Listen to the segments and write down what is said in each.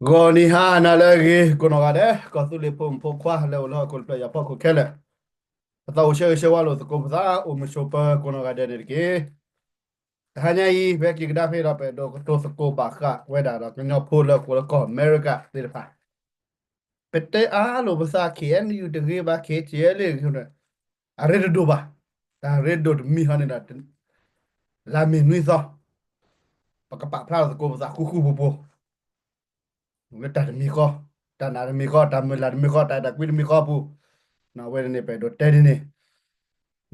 ဂီၤနံၤဟါနၤလၢအဂ့ၤ ကိးနီၢ်ဂၤဒဲး ကီၢ်သူလ့ၤဖိမုၣ်ဖိခွါလၢအိၣ်လၢဟီၣ်ခိၣ်တဖျၢၣ်ညါဖီခိၣ်ခဲလၢာ်, ပသးအိၣ်ဆၢဂ့ၤဆၢဝါလိာ်သကိးပသး အိၣ်မုာ်ဆိးပၢၤကိးနီၢ်ဂၤဒဲးန့ၣ်တက့ၢ်. တဟါညါအံၤ ဖဲက့ၤကဒါဖဲဒီး ပအဲၣ်ဒိးကတိၤသကိးဘၣ်ဃးဝဲဒၣ်ဒီး ကညီဖိလၢအအိၣ်လၢကီၢ်အမဲရကၤသ့ၣ်တဖၣ် ပတဲအါလိာ်ပသး K N U တဂ့ၤဘၣ် K T L A အရ့တဒိၣ်ဘၣ်. တၢ်ရ့ဒိၣ်တမံၤဟီန့ၣ်ဒီး လါမ့ၤနွံသီ ပကပာ်ဖျါထီၣ်သကိးပသးဃူဃူဖိးဖိး လၢတၢ်တမံၤဃီ, တၢ်နာ်တမံၤဃီ, တၢ်မုၢ်လၢ်တမံၤဃီ, တၢ်အဲၣ်တၢ်ကွံတမံၤဃီအပူၤ, အဝဲန့ၣ်ပအဲၣ်ဒိးတဲဒ်န့ၣ်,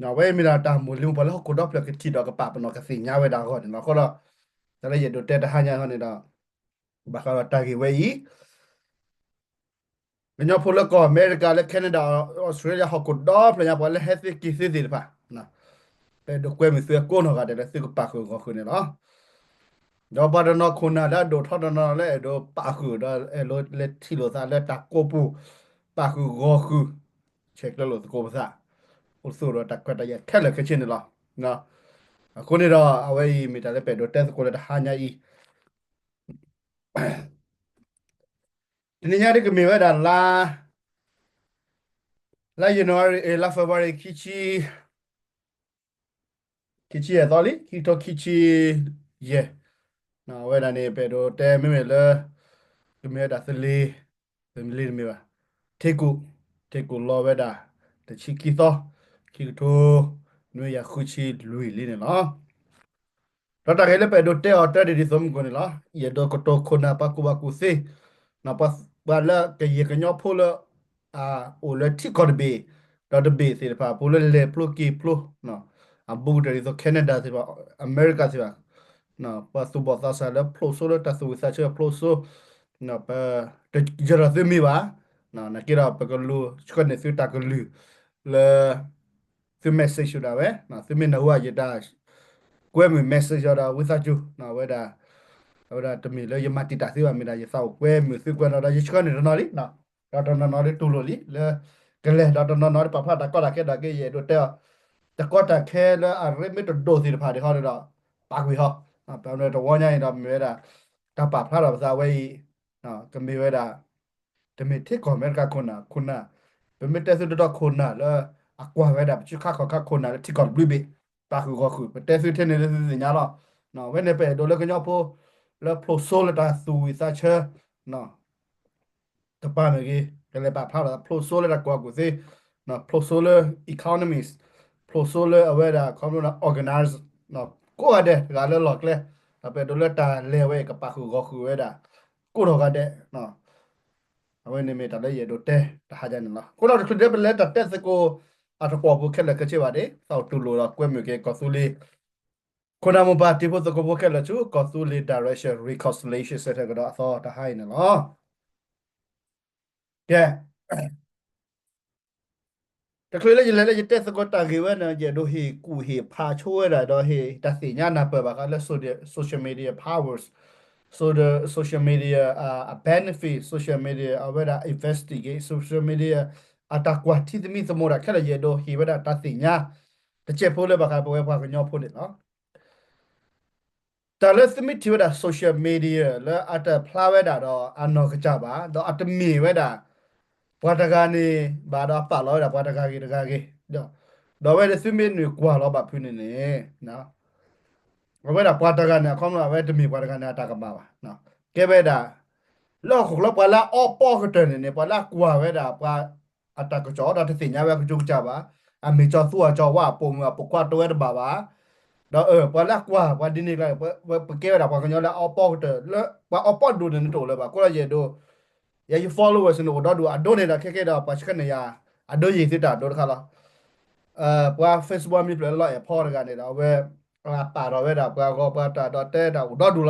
အဝဲမ့ၢ်ဒၣ်တၢ်မိၢ်လံၤမိၢ်ပှၢ်လၢဟီၣ်ခိၣ်ဒီဖျၢၣ် ကထံၣ်ဒီးကပာ်ပနီၣ်ကသ့ၣ်ညါဝဲဒၣ်အဂီၢ်န့ၣ်လီၤ. အဃိဒီး တၢ်လၢယအဲၣ်ဒိးတဲတဟါညါအံၤန့ၣ်ဒီး ဘၣ်ဃးဒီးတၢ်ဂ့ၢ်ဝဲအံၤ ကညီဖိလၢကီၢ်အမဲရကၤ လၢ Canada, Australia ဟီၣ်ခိၣ်ဒီဖျၢၣ်ညါ ပှၤလၢဟဲသ့က့ၤသ့သ့ၣ်တဖၣ်, ပအဲၣ်ဒိးကွဲမုာ်သုကိးနီၢ်ဂၤဒဲးလၢသုကပာ်ဃုာ်ဂီၢ်ဃုာ်န့ၣ်လီၤ. ဒီးပှၤတနီၤခိၣ်နၢ်လၢအဒိၣ်ထီၣ်တနီၤလၢအဲၣ်ဒိးပာ်ဃုာ်ဒီးအဲၣ်ဒိးလဲၤထံၣ်လိာ်သးလၢတၢ်ကိးပူၤ ပာ်ဃုာ်ဂီၢ်ဃုာ် ဆဲးကျၢလိာ်သကိးပသး အိၣ်သူၣ်ဒီးတၢ်ခွဲးတၢ်ယာ်ခဲလၢာ်ခဲဆ့န့ၣ်လီၤ. အဃိန့ၣ်ဒီး အဝဲအံၤမ့ၢ်တၢ်လၢပအဲၣ်ဒိးတဲသကိးလၢတဟါညါအံၤ တနံၤညါဒ်ကမ့ၢ်ဝဲဒၣ်လါ, လါ January လါ February ခံဆံ, ခံဆံယဲၢ်သီလံ, ခံကထိခံဆံယဲၢ်, အဝဲဒၣ်န့ၣ် ပအဲၣ်ဒိးတဲမ့မ့ၢ်လၢ ကမ့ၢ်ဝဲဒၣ်သလ့ၤ, သလ့ၤတမ့ၢ်ဘၣ်, ထ့ကူၣ်, ထ့ကူၣ်လီၤဝဲဒၣ် တဆံခံသီ, ခံကထိ နွံကယၤဃုဆံလွံၢ်လံန့ၣ်လီၤ. ဒီးတၢ်ဂ့ၢ်လၢပအဲၣ်ဒိးတဲအီၤတၢ်ဒ်ဒ်သိးမုၢ်ကိၣ်န့ၣ်လီၤ. ယအဲၣ်ဒိးကတိၤခိၣ်နၢ်ပှၤကူၣ်ဘၣ်ကူၣ်သ့, ပှၤလၢကယဲၢ်ကညီဖိလၢ အိၣ်လၢထံကီၢ်တဘ့ၣ်, ဒီးတဘ့ၣ်သ့ၣ်တဖၣ် ဖိလၢလဲၤဖျိက့ၤဖျိ, အဘူးကတၢၢ်ဒ်သိး Canada သ့ၣ်တဖၣ်, အမဲရကၤသ့ၣ်တဖၣ်, ပှၤသူၣ်ဘီၣ်သးစၢ်လၢဖျိးစိလၢတၢ်သူၣ်ဝံၣ်သးဆၢဖျိးစိ, ပ, တယၢၤဒီးသုမ့ၢ်ဘၣ်, နာ်က့ဒီးပကလူၤဆှၢန့ၢ်သုတၢ်ကလုၢ်လၢ သု message ဒၣ်ဝဲ, သုမ့ၢ်နၢ်ဟူယတၢ် ကွဲမုာ် message ဒီးဝံသးစူၤ, အဝဲဒၣ်, အဝဲဒၣ်တမ့ၢ်လၢယမၤတံာ်တာ်သုဘၣ် မ့ၢ်ဒၣ်ယသးအိၣ်ကွဲမုာ်သုကွဲးနီၣ်ဒီးယဆှၢန့ၢ်တနီၤလံ, ဒီးတနီၤနီၤဒ်တူၢ်လိာ်လံလၢကလဲၤ, ဒီးတနီၤနီၤဒ်ပာ်ဖျါတၢ်ကီတၢ်ခဲဒီးကယအဲၣ်ဒိးတဲအီၤ, တၢ်ကီတၢ်ခဲလၢအရ့မ့ၢ်တဒိၣ်သ့ၣ်တဖၣ်ဒ်ဟီန့ၣ်ဒီး ပာ်ကွံာ်ဟီ, ပတဝီညါအံၤဒီးမ့ၢ်ဝဲဒၣ် တၢ်ပာ်ဖျါထီၣ်ပသးဝဲအံၤ, ကမ့ၢ်ဝဲဒၣ် တမ့ၢ်ထံကီၢ်အမဲရကၤခိၣ်နၢ်, ခိၣ်နၢ်, ပမ့ၢ်တဲသုတဒီခိၣ်နၢ်လၢ အကွၢ်ဝဲဒၣ်ပစုခါခီၣ်ခါခိၣ်နၢ်လၢထံကီၢ်တဘျုးဘ့ၣ်, ပာ်ဃုာ်ဂီၢ်ဃုာ် ပတဲသုထဲန့ၣ်လၢသုသ့ၣ်ညါလီၤ. အဝဲန့ၣ်ပအဲၣ်ဒိးလၢကညီဖိ လၢဖျိးစိလၢတၢ်သူၣ်ဝံၣ်သးဆၢ တပၤမ့ၢ်ဂ့ၤ, ကလဲၤပာ်ဖျါလီၤ ဖျိးစိလၢတၢ်ကူၣ်ဘၣ်ကူၣ်သ့, ဖျိးစိလၢ economies, ဖျိးစိလၢအဝဲဒၣ် ခီဖျိ organize, ကိးဂၤဒဲးတဂၤလၢလီၢ်ကျဲ, ဒီးပအဲၣ်ဒိးလၢတၢ်လဲၤဝဲအံၤ ကပာ်ဃုာ်ဂီၢ်ဃုာ်ဝဲဒၣ် ကိးနီၢ်ဂၤဒဲး, အဝဲန့ၣ်မ့ၢ်တၢ်လၢယအဲၣ်ဒိးတဲတဟါညါန့ၣ်လီၤ. အဃိဒီးတချုးလၢပလဲၤတၢ်တဲသကိး အတကွီၢ်ပူၤခဲလၢာ်ခဲဆ့ဘၣ်န့ၣ် သးအိၣ်တူၢ်လိာ်ဒီးကွဲမုာ်က့ၤကီၢ်သူလ့ၤ ခိၣ်နၢ်မိၢ်ပၢ်တံၤဖိသကိးဖိခဲလၢာ်ဆူ ကီၢ်သူလ့ၤ Direction Reconciliation Centre ကဒီးအသီတဟါအံၤန့ၣ်လီၤ. ကဲ, တချုးလၢယလဲၤလၢယတဲသကိးတၢ်ဂ့ၢ်ဝဲန့ၣ် ယအဲၣ်ဒိးဟ့ၣ်ကူၣ်ဟ့ၣ်ဖးဆိဝဲဒၣ်ဒီးဟ့ၣ်တၢ်သ့ၣ်ညါနၢ်ပၢၢ်ဘၣ်ဃးလၢ social media powers, social media, အ benefit, social media အဝဲဒၣ် investigate, social media အတၢ်ကွၢ်ထံသမံသမိးတၢ်ခဲလၢာ် ယအဲၣ်ဒိးဟ့ၣ်ဝဲဒၣ်တၢ်သ့ၣ်ညါ တစဲးဖိလၢဘၣ်ဃးပဝဲပှၤကညီဖိန့ၣ်လီၤ. တၢ်လၢသုမ့ၢ်ထံၣ်ဝဲဒၣ် social media လၢအတဖျါဝဲဒၣ်ဒီးအနီၢ်ကစၢ်ဘၣ်, ဒီးအတမ့ၢ်ဝဲဒၣ် ပှၤတဂၤန့ၣ်ဘၣ်ဒီးအပာ်လီၤဝဲဒၣ်ပှၤတဂၤဂ့ၤတဂၤဂ့ၤ, ဒီးအဝဲဒၣ်သုမ့ၢ်နုာ်ကွၢ်လီၤဘၣ်ဖုးန့ၣ်န့ၣ် အဝဲဒၣ်ပှၤတဂၤန့ၣ် အခီပညီအဝဲတမ့ၢ်ပှၤတဂၤန့ၣ်အတၢ်ကမၣ်ဘၣ်, ကဲဝဲဒၣ် လၢဟီၣ်ခိၣ်ချၢပှၤလၢအအီပီကတၢၢ်န့ၣ်န့ၣ် ပှၤလၢအကွၢ်ဝဲဒၣ်ပှၤ အတၢ်ကစီၣ်ဒီးတသ့ၣ်ညါဝဲအကစူးကစၢ်ဘၣ်, အမ့ၢ်ကၠီသူအကၠီဝါ အပိာ်မုၣ်အပိာ်ခွါတဝဲတဘၣ်ဘၣ်, ဒီးပှၤလၢအကွၢ်ပှၤဒ်န့ၣ်ကျါန့ၣ် ပကဲဝဲဒၣ်ပှၤကညီလၢအအီပီကတၢၢ် လၢပှၤအီပီဒိၣ်န့ၣ်နတအိၣ်လၢၤဘၣ်. အဃိဒီးယအဲၣ်ဒိး ယ followers န့ၣ်အိၣ်ဒီဒူၣ် အဒိန့ၣ်ဒီးခဲကဲဒီးပှၤဆှၢန့ၢ်ယၤ အဒိယံာ်သုတၢ်ဒိတခါလီၤ. ပှၤ Facebook မံၤဖျၢၣ်လၢလီၤအဲၣ်ဖီတဂၤန့ၣ်ဒီး အဝဲ အပာ်ထီၣ်ဝဲဒၣ်ပှၤဂီၤပှၤတၢ်ဒီးတဲတၢ်အိၣ်ဒီဒူၣ်လီၤ.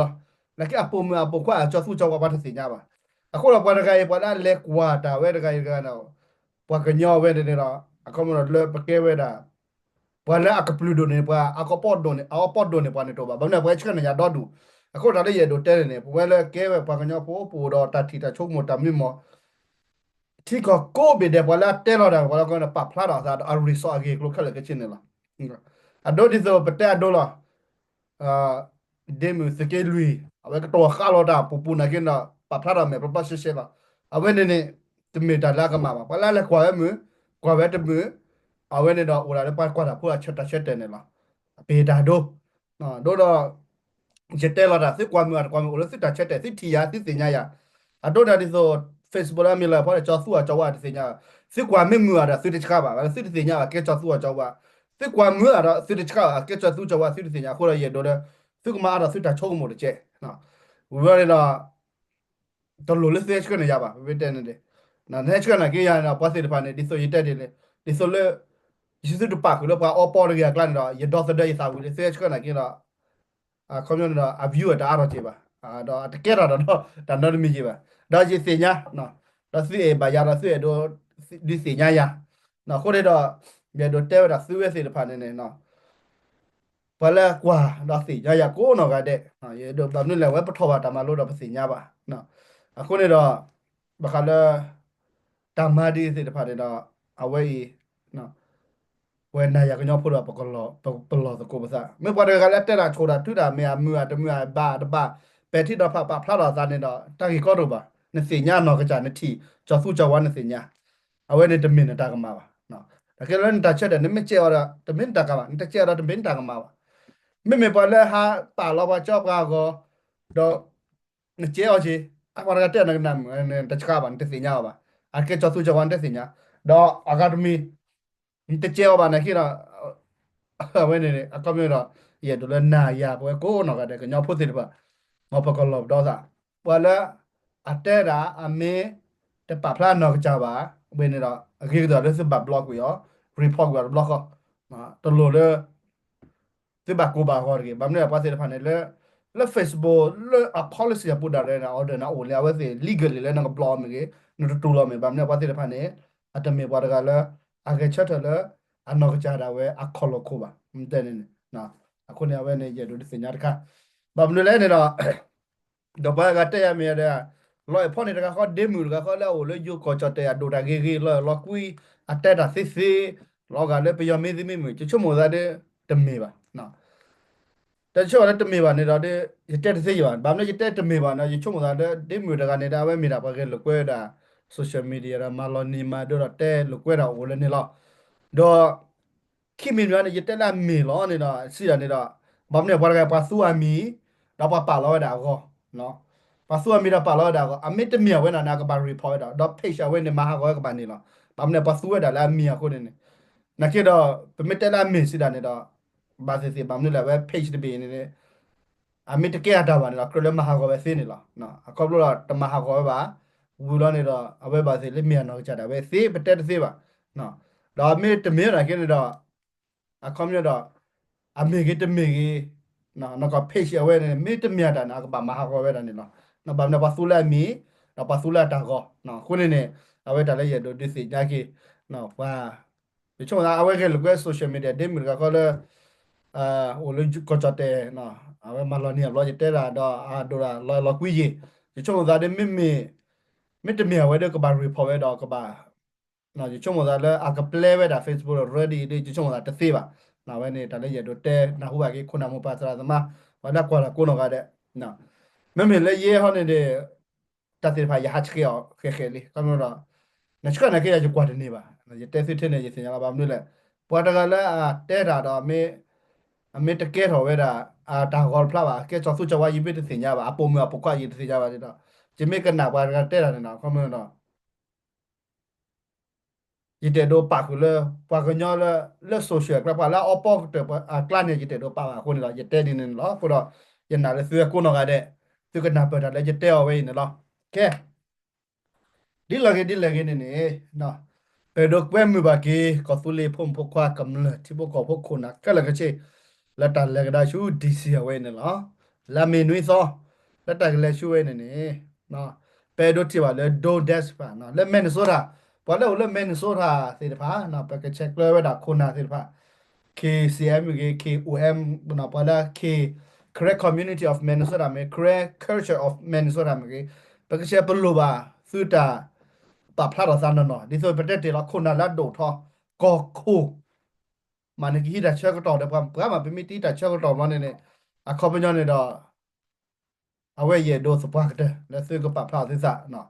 နာ်က့အပိာ်မုၣ်အပိာ်ခွါအကၠီသူကၠီဝါ ပှၤတသ့ၣ်ညါဘၣ်. အဃိဒီးပှၤတဂၤအံၤ ပှၤလၢအလဲၤကွၢ်တၢ်ဝဲတဂၤအံၤတဂၤန့ၣ် ပှၤကညီဝဲန့ၣ်ဒီး အခီပညီလၢပကဲဝဲဒၣ် ပှၤလၢအကပျုၢ်ဒိၣ်န့ၣ် ပှၤအကပီၣ်ဒိၣ်န့ၣ် အအီပီၣ်ဒိၣ်န့ၣ် ပှၤန့ၣ်တအိၣ်ဘၣ်. ဘၣ်မနုၤပှၤဆှၢန့ၢ်ယၤဒီဒူၣ်. အဃိတၢ်လၢယအဲၣ်ဒိးတဲန့ၣ်န့ၣ် ပဝဲလၢကဲဝဲပှၤကညီဖိ ပအိၣ်ဒီးတၢ်ထံၣ်တၢ်ဆိကမိၣ်တၢ်မံမီၢ် ထံကီၢ်ကိးဘ့ၣ်ဒဲး ပှၤလၢအတဲလီၤတၢ် ပှၤလၢကပာ်ဖျါထီၣ်အသးဒီးအ resource အဂ့ၢ်အကျိၤခဲလၢာ်ခဲဆ့န့ၣ်လီၤ. အဒိဒ်သိးပတဲအဒိလီၤ. ဒ့မုၣ်သုးက့လွံၢ် အဝဲကတီၤဃာ်လီၤတၢ်ပူၤပူၤနာ်က့ဒီး ပာ်ဖျါထီၣ်မဲာ်ဘျီဘျီရှဲရှဲလီၤ. အဝဲန့ၣ်န့ၣ် တမ့ၢ်တၢ်လၢအကမၣ်ဘၣ်. ပှၤလၢအလဲၤကွၢ်ဝဲမုာ်, ကွၢ်ဝဲတမုာ်, အဝဲန့ၣ်ဒီးအိၣ်ဒၣ်လၢပှၤကွၢ်တၢ်ဖိအတၢ်ဆၢတဲာ်န့ၣ်လီၤ. အပ့ၤတၢ်ဒိ, ဒ်ဒီး ယတဲလီၤတၢ် သုကွၢ်မုာ်အတကွၢ်မုာ် အိၣ်လၢသုတၢ်ဆၢတဲာ် သုထံၣ်ယၤ သုသ့ၣ်ညါယၤ. အဒိဒၣ်ဒ်သိး Facebook လၢအမ့ၢ်လီၤဖီဒီး ကၠီသူအကၠီဝါတသ့ၣ်ညါ, သုကွၢ်မ့ၢ်မုာ်အဒီးသုတဆှါဘၣ်, သုတသ့ၣ်ညါဘၣ် ကဲကၠီသူအကၠီဝါ, သုကွၢ်မုာ်အဒီးသုတဆှါဘၣ် ကဲကၠီသူကၠီဝါ သုတသ့ၣ်ညါ. အဃိဒီးယအဲၣ်ဒိးလၢ သုကမၤအါထီၣ်သုတၢ်ဆိကမိၣ်တကဲး, ဝံၤဘျီန့ၣ်ဒီး တလိၣ်လၢသုဟဲဆှၢန့ၢ်ယၤဘၣ် ပမ့ၢ်တဲန့ၣ်န့ၣ်, နဟဲဆှၢနာ်က့ယၤန့ၣ်ဒီး ပှၤသ့ၣ်တဖၣ်န့ၣ် ဒ်သိးယတဲဒ်လဲၣ်, ဒ်သိးလၢ ယသုတပာ်ဃုာ်လၢပှၤအီပီတဂ့ၤအကျါန့ၣ်ဒီး ယဒီသဒၢယသးဝံၤလံ သုဟဲဆှၢနာ်က့ဒီး အခီပညီန့ၣ်ဒီး အ view အတအါထီၣ်က့ၤဘၣ်, ဒီးအတကဲထီၣ်ဒီး တၢ်နီတမံၤက့ၤဘၣ်, ဒီးယသ့ၣ်ညါ, ဒီးသုအဲၣ်ဘၣ်ယၤဒီး သုအဲၣ်ဒိး ဒုးသ့ၣ်ညါယၤ, အဃိန့ၣ်ဒီး ယအဲၣ်ဒိးတဲဝဲဒၣ်သုဝဲသ့ၣ်တဖၣ်န့ၣ်န့ၣ် ပှၤလၢကွၢ်ဒီးသ့ၣ်ညါယၤကိးနီၢ်ဂၤဒဲး, ယအဲၣ်ဒိးဘၣ်မနုၤလဲၣ် အဝဲပထီၣ်ဘၣ်တၢ်မၤလိဒီးပသ့ၣ်ညါဘၣ်. အဃိန့ၣ်ဒီး ဘၣ်ဃးလၢ တၢ်မၤဒ်အံၤသ့ၣ်တဖၣ်န့ၣ်ဒီး အဝဲအံၤ ပဝဲနၤယၤကညီဖိဒီး ပလီၢ်သကိးပသး, မ့ၢ်ပှၤတဂၤဂၤလၢတဲတၢ်ဆိၣ်တၢ်ထုတၢ် မ့ၢ်အမုာ်အတမုာ် အဘၣ်အတဘၣ် ပဲာ်ထံနီၤဖးပာ်ဖျါထီၣ်အသးန့ၣ်ဒီး တၢ်ဂ့ၢ်ကီတအိၣ်ဘၣ်. နသ့ၣ်ညါနီၢ်ကစၢ် နထံၣ် ကၠီသူကၠီဝါ နသ့ၣ်ညါ, အဝဲန့ၣ်တမ့ၢ်နတၢ်ကမၣ်ဘၣ်. တၢ်ခဲလၢနတၢ်ဆၢတဲာ် နမ့ၢ်ကဲအီၤဒီး တမ့ၢ်နတၢ်ကမၣ်, နတကဲအီၤဒီး တမ့ၢ်နတၢ်ကမၣ်ဘၣ်. မ့မ့ၢ်ပှၤလၢဟးပာ်လီၤပှၤကၠီပှၤအဂီၢ် ဒီး နကဲအီၤက့ၤ, အပှၤတဂၤတဲနကနၣ်မုာ် နတဆှါဘၣ် နတသ့ၣ်ညါအီၤဘၣ်, အကဲကၠီသူကၠီဝါ နတသ့ၣ်ညါ, ဒီးအဂၤတမံၤ နတကဲအီၤဘၣ်နာ်က့ဒီး အဝဲန့ၣ် အခီပညီဒီး ယအဲၣ်ဒိးလၢနၤယၤ ပဝဲကိးနီၢ်ဂၤဒဲး ကညီဖိသ့ၣ်တဖၣ် မ်ပကလီၢ်ပဒီသး, ပှၤလၢ အတဲဒၣ် အမ့ၢ်တပာ်ဖျါနီၢ်ကစၢ်ဘၣ် ဝဲန့ၣ်ဒီး အဂ့ၤကတၢၢ်လၢသုဘၣ် block ကွံာ်အီၤ report ကွံာ်အီၤတဘျီဃီ, တလိၣ်လၢ သုဘၣ်ကိၢ်ဘၣ်ဂီၤတဂ့ၤ. ဘၣ်မနုၤလဲၣ် ပှၤသ့ၣ်တဖၣ်န့ၣ်လၢ လၢ Facebook လၢအ policy အပူၤဒၣ်လဲာ်န့ၣ် order န့ၣ် အိၣ်လံ အဝဲသ့ၣ် legally လၢနက block အီၤမ့ၢ်ဂ့ၤ နတတူၢ်လိာ်မ့ၢ် ဘၣ်မနုၤလဲၣ် ပှၤသ့ၣ်တဖၣ်န့ၣ် အတမ့ၢ်ပှၤတဂၤလၢ အဂဲၤဆၢထၢၣ်လၢ အနီၢ်ကစၢ်ဒၣ်ဝဲ အခိၣ်လီၢ်ခိၣ်ဘၣ် မ့ၢ်တဲန့ၣ်န့ၣ်, အဃိန့ၣ် အဝဲန့ၣ် ယအဲၣ်ဒိးဒုးသ့ၣ်ညါတခါ, ဘၣ်မနုၤလဲၣ်န့ၣ်ဒီး ဒီးပှၤဂၤတဲယၤမ့ၢ်ဒီး လီၤအဲၣ်ဖီန့ၣ်တဂၤဃီ ဒ့မုၣ်တဂၤဃီလၢအအိၣ်လၢယိၤကီၢ်ကၠီၣ်တဲာ် အဒိၣ်တၢ်ဂ့ၤဂ့ၤ လီၤအဲၣ်လီၤကွံ အတဲတၢ်သ့သ့ လီၤဂာ်လၢပယီၤမ့ၢ်သ့မ့ၢ်မုာ် ယဆိကမိၣ်သးဒီး တမ့ၢ်ဘၣ်. တဆိကမိၣ်လၢတမ့ၢ်ဘၣ်န့ၣ်ဒီး ယတဲတသ့ယဘၣ်. ဘၣ်မနုၤယတဲတမ့ၢ်ဘၣ်န့ၣ် ယဆိကမိၣ်သးလၢ ဒ့မုၣ်တဂၤန့ၣ်ဒီး အဝဲမ့ၢ်ဒၣ်ပှၤဂဲၤလိာ်ကွဲဝဲဒၣ် social media ဒီး မၤလီၤနံၤမၤဒိဒီး တဲလိာ်ကွဲဒၣ်အိၣ်လၢန့ၣ်လီၤ. ဒီး ခံမံၤမံၤန့ၣ် ယတဲလၢအမ့ၢ်လီၤန့ၣ်ဒီး စံးဒၣ်န့ၣ်ဒီး ဘၣ်မနုၤပှၤတဂၤပှၤသူအမံၤ ဒီးပှၤပာ်လီၤဝဲဒၣ်အဂီၢ်, ပှၤသူအမံၤဒီးပာ်လီၤဝဲဒၣ်အဂီၢ် အမ့ၢ်တမ့ၢ်အဝဲန့ၣ်န့ၣ် အကဘၣ် report ဝဲဒၣ် ဒီး page အဝဲန့ၣ် မၤဟးဂီၤဝဲကဘၣ်န့ၣ်လီၤ. ဘၣ်မနုၤပှၤသူဝဲဒၣ်လၢအမံၤအဃိန့ၣ်န့ၣ် နာ်က့ဒီး ပမ့ၢ်တဲလၢအမ့ၢ်စံးဒၣ်န့ၣ်ဒီး ဘၣ်သ့ၣ်သ့ၣ် ဘၣ်မနုၤလဲၣ် အဝဲ page တဘ့ၣ်န့ၣ် အမ့ၢ်တကဲအတၢ်ဘၣ်န့ၣ်ဒီး ကြၢးလၢမၤဟးဂီၤဝဲသ့န့ၣ်လီၤ. အခီဖျိဒီးတမၤဟးဂီၤဝဲဘၣ်, ဝံၤလီၤန့ၣ်ဒီး အဝဲဘၣ်သ့ၣ်လၢမ့ၢ်အနီၢ်ကစၢ်ဒၣ်ဝဲသ့ ပတဲတသ့ဘၣ်. ဒီးမ့ၢ်တမ့ၢ်နာ်က့န့ၣ်ဒီး အခီပညီဒီး အမ့ၢ်ဂ့ၤတမ့ၢ်ဂ့ၤ နကီၢ် page အဝဲန့ၣ် မ့ၢ်တမ့ၢ်အတၢ်န့ၣ် အကဘၣ်မၤဟးဂီၤဝဲဒၣ်န့ၣ်လီၤ. ဘၣ်မနုၤပှၤသူလၢအမံၤ ဒီးပှၤသူလၢအတၢ်ဂီၤ အဃိန့ၣ်န့ၣ် အဝဲတၢ်လၢယအဲၣ်ဒိးဒုးသ့ၣ်ညါက့ၤ ပှၤ ယဆိကမိၣ်သး အဝဲဂဲၤလိာ်ကွဲ social media ဒ့မုၣ်တဂၤဃီလၢ အိၣ်လၢကီၢ်ကၠီၣ်တဲာ် အဝဲမၤလီၤနံၤအဘျီ ယတဲဒၣ်ဒီး အဒိၣ်ဒၣ်လီၤလီၤကွံယ့ၣ် ယဆိကမိၣ်သးဒ်မ့မ့ၢ် မ့တမ့ၢ်အဝဲဒီးကဘၣ် report ဝဲဒီးကဘၣ် ယဆိကမိၣ်သးလၢအကပျဲဝဲဒၣ် Facebook ဒီး Reddit ဒ်ယဆိကမိၣ်သးတသ့ဘၣ်. အဝဲန့ၣ် တၢ်လၢယအဲၣ်ဒိးတဲနၢ်ဟူဘၣ်က့ၤ ခိၣ်နၢ်မိၢ်ပၢ်သရၣ်သမါ ပှၤလၢကွၢ်တၢ်ကိးနီၢ်ဂၤဒဲး မ့မ့ၢ်လၢယဲဟီန့ၣ်ဒီး တၢ်သ့ၣ်တဖၣ်ယဟးဆှဲးအီၤဃဲးဃဲးလံ ခီဖျိဒီး နဆှၢနာ်က့ယၤယကွၢ်တန့ၢ်ဘၣ် ယတဲသုထဲန့ၣ် ယသ့ၣ်ညါလီၤ ဘၣ်မနုၤလဲၣ် ပှၤတဂၤလၢအတဲတၢ်ဒီး အမ့ၢ်တကဲထီၣ်ဝဲဒၣ် အတၢ်ဂီၤတဖျါဘၣ် အကဲစီၤသူစီၤဝါ ယမ့ၢ်တသ့ၣ်ညါဘၣ် အပိာ်မုၣ်အပိာ်ခွါယတသ့ၣ်ညါဘၣ်ဒီး ယမ့ၢ်ကနၣ်ပှၤတဂၤတဲတၢ်န့ၣ်ဒီး ခီဖျိဒီး ယတအဲၣ်ဒိးပာ်ဃုာ်လၢ ပှၤကညီလၢ လၢ social အကျါ ပှၤလၢအအီပီကတၢၢ်အကျါန့ၣ် ယတအဲၣ်ဒိးပာ်ဘၣ်အဃိန့ၣ်ဒီး ယတဲဒ်န့ၣ်န့ၣ်လီၤ. အဃိဒီး ယနာ်လၢသုဝဲကိးနီၢ်ဂၤဒဲး သုကနၢ်ပၢၢ်တၢ်လၢယတဲအီၤဝဲအံၤန့ၣ်လီၤ. ကဲ ဒ်လဲၣ်ဂ့ၤ ဒ်လဲၣ်ဂ့ၤန့ၣ်န့ၣ် ပအဲၣ်ဒိးကွဲမုာ်ဘၣ်က့ၤ ကီၢ်သူလ့ၤဖိမုၣ်ဖိခွါ ကမျၢၢ်ထံဖိကီၢ်ဖိခိၣ်နၢ်ခဲလၢာ်ခဲဆ့ လၢတၢ်လဲၤကဒါဆူ DC အဝဲအံၤန့ၣ်လီၤ. လၢအမ့ၢ်နွံသီ လၢတၢ်ကလဲၤဆူဝဲန့ၣ်န့ၣ် ပအဲၣ်ဒိးထံၣ်ဘၣ်လၢ DoorDash တဖၣ် လၢ Minnesota ပှၤလၢအိၣ်လၢ Minnesota သ့ၣ်တဖၣ် ပကဆဲးကျၢဝဲဒၣ်ခိၣ်နၢ်သ့ၣ်တဖၣ် K C M မ့ၢ်ဂ့ၤ K O M ပှၤလၢ K Karen Community of Minnesota မ့ၢ် Karen Culture of Minnesota မ့ၢ်ဂ့ၤ ပကဆဲးပလိၣ်ဘၣ်သုတၢ်ပာ်ဖျါထီၣ်သးနီၢ်နီၢ် ဒ်သိးပတဲတ့ၢ်လီၤ ခိၣ်နၢ်လၢအဒိၣ်ထီၣ် ကီၢ်ခိၣ် မ့ၢ်နကဟံးတၢ်ဆၢကတီၢ်ဒီးပှၤ ပှၤမ့ၢ်ပမ့ၢ်တဟံးတၢ်ဆၢကတီၢ်ဘျီန့ၣ်န့ၣ် အခီပညီန့ၣ်ဒီး အဝဲယအဲၣ်ဒိးသပှၢ်ကတၢၢ် လၢသုကပာ်ဖျါအီၤသုသး